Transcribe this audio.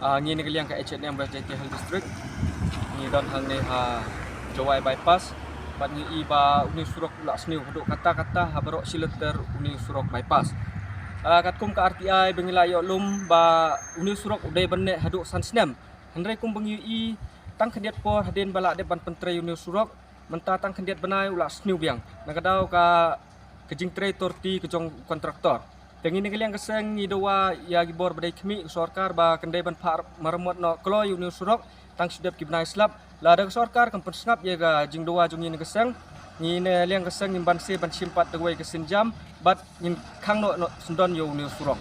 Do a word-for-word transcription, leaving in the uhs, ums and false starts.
Ah, ngi na ka liang ka H and M West Jaintia Hills District, ngi don hangne ha Jowai Bypass. Bad ngi i ba une u surok u la sniew haduh katta katta, ha baroh shi lynter une u surok bypass. Ah, katkum ka R T I ba ngi la ïoh lum ba une u surok u dei ban neh haduh san snem. Hynrei kumba ngi i, tang khyndiat por hadien ba la dep ban pyntrei une u surok, mynta tang khyndiat bnai u la sniew biang na ka daw ka ka jingtrei torti ka jong u kontraktor. Te ngi na ka liang ka seng ngi dawa ïa ki bor ba dei khmih ka sorkar ba kan dei ban phah maramot noh kloi une u surok tang shi dep ki bnai slap. Lada ka sorkar kan pynsngap ïa ka jingdawa jong ngi na ka seng, ngi na liang ka seng ngim banse ban shim pat da kawei ka sienjam bad ngin khang noh, noh syndon ïa une u surok.